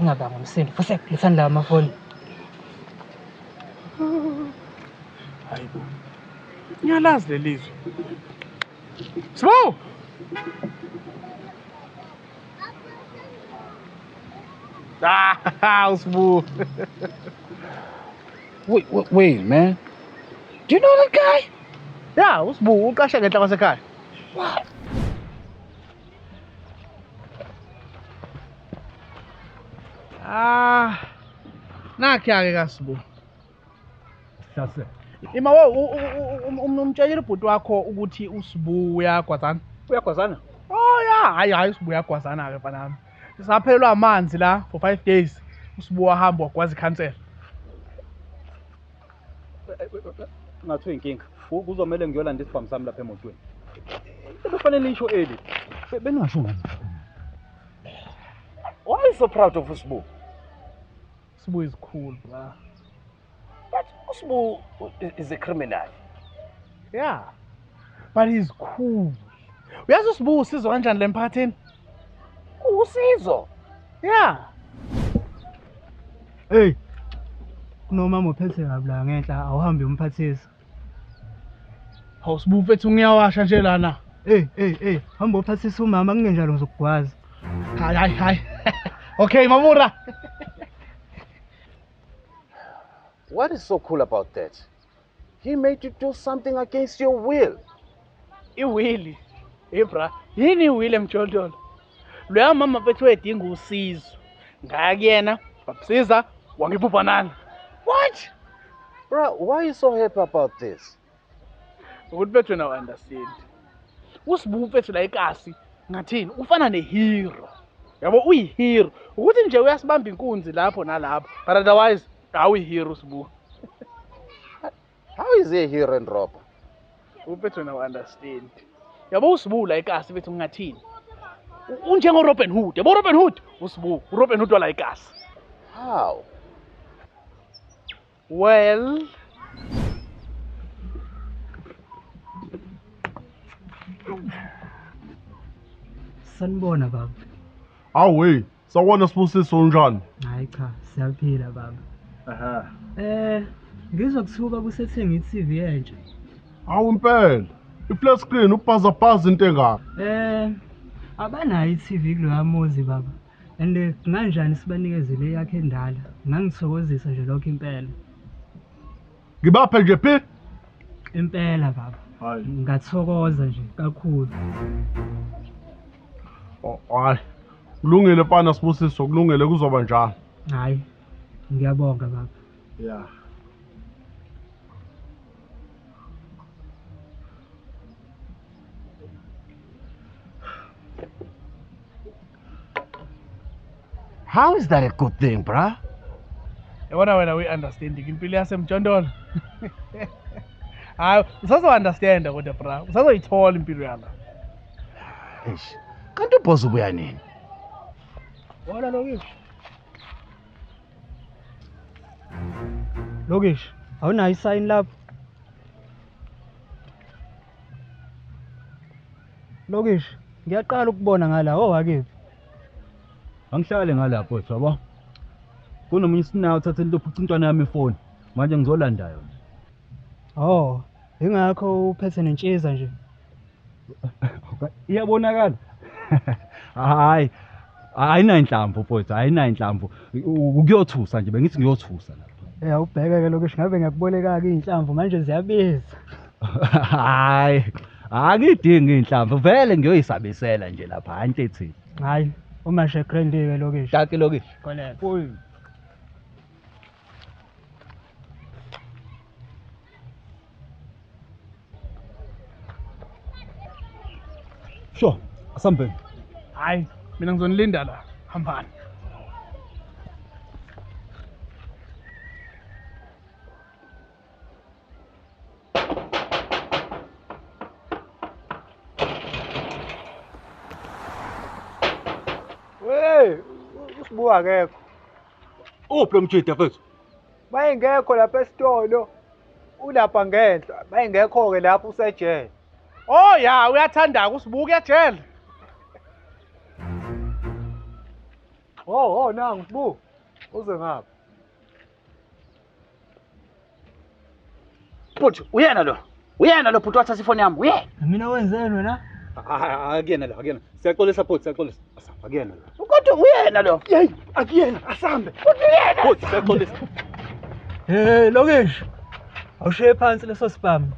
Ningabanga umsindo. Fusek, lethani la amafoni. Hayibo. Ngiyalazi leli zwi. Sbo! Ah, uSbu. Wait, wait, wait, man. Do you know that guy? Yeah, uSbu uqashe ngenhla kwasekhaya. What? Ah. Nakhi-ke kaSbu. Hlase. Ima wo umtshelile ubhuti wakho ukuthi uSbu uyagwazana. Uyagwazana? Oh yeah, hayi hayi uSbu uyagwazana ke mfana wami. Sisaphelelwa amanzi la for 5 days. USbu wahamba wagwaza ikhansela. Ngathi uyinkinga. Kuzomele ngiyolanda isibhamu sami lapha emotweni. Befanele isho early. Bengingasho ngani? Why are you so proud of Usbu? Usbu is cool, bra. But Usbu is a criminal. Yeah. But he's cool. Uyazi uSbu usizo kanjani le mphathini? Usizo. Yeah. Hey. Kunomama ophethe kabi la ngenhla awuhambe umphathisa. Hawu Sbu mfethu ngiyawasha nje lana. Hey, hey, hey, hamba uphathisa umama kungenjalo ngizokugwaza. Hayi hayi hayi. Okay, Mamura. What is so cool about that? He made you do something against your will. Iwili. Hey bra, yini iwili emjondolo? Loya mama mfethu wedinga usizo. Ngaya kuyena, wamsiza, wangipha ubhanana. What? Bro, why are you so happy about this? Ukuthi mfethu wena understand. USbu mfethu la ikasi ngathini ufana nehero. Yabo uyihero. Ukuthi nje uyasibamba inkunzi lapho nalapho. But otherwise awuyihero uSbu. How is he a hero and robber? Mfethu wena understand. Yabo uSbu la ikasi mfethu ngathini? Unjengo Robin Hood. Yabo Robin Hood? USbu, uRobin Hood wala ikasi. How? Well, Sanibona baba. Awu hey, sawubona Sibusiso unjani? Hayi cha, siyaphila baba. Aha. Ngizwa kuthiwa kusethenga i-TV entsha. Awu impela. I-flat screen ubhaza bhaza into engaka. Abanayo i-TV kuloya muzi baba. And kunganjani sibanikezele yakhe endala? Ngangithokozisa nje lokho impela. Ngibaphe nje phi? Impela baba. Hayi. Ngathokoza nje kakhulu. Oh, hayi. Kulungile mfana Sibusiso, kulungile kuzoba njalo. Hayi. Ngiyabonga baba. Yeah. How is that a good thing, bruh? Yabona wena we understand impilo yasemjondolo. Hayi, usazo understand kodwa bra. Usazoyithola impilo yala. Eish. Kanti uboss ubuya nini? Wona lokishi. Lokishi, awunayo isayini lapho? Lokishi, ngiyaqala ukubona ngala owakephi. Angihlale ngalapho wethu yabo. Kunomunye isinawo uthathe lophuca intwana yami ifoni. Manje ngizolanda yona. Oh, ingakho uphethe nentshiza nje. Iyabonakala. Hayi. Ayinayinhlamvu mfowethu, ayinayinhlamvu. Ukuyothusa nje bengithi ngiyothusa lapha. Awubheke ke lokishi ngabe ngiyakuboleka-ke iy'nhlamvu manje ziyabiza. Hayi. Angidingi inhlamvu, vele ngiyoyisabisela nje lapha, hayi into ethini. Hayi, uma nje grand-ke lokishi. Dankie lokishi. Koleka. Uy. Sure, asambeni. Hayi, mina ngizonilinda la. Hambani. Wey, uSbu akekho. Uphi lo mjida mfethu? Bayengekho lapha esitolo. Ulapha ngenhla, bayengekho ke lapho usejele. Oh ya, uyathanda uSbu kuyajele. Oh, nangu Sibu. Uze ngapha. Bhuti, uyena lo. Uyena lo bhuti wathatha ifoni yami. Uyena. Mina wenzeni wena? Akuyena lo, akuyena. Siyaxolisa bhuti, siyaxolisa. Asambe, akuyena lo. Kodwa uyena lo. Yeyi, akuyena, asambe. Uyena. Bhuti, siyaxolisa. Hey, Lokish. Awushiye phansi leso sibhamu.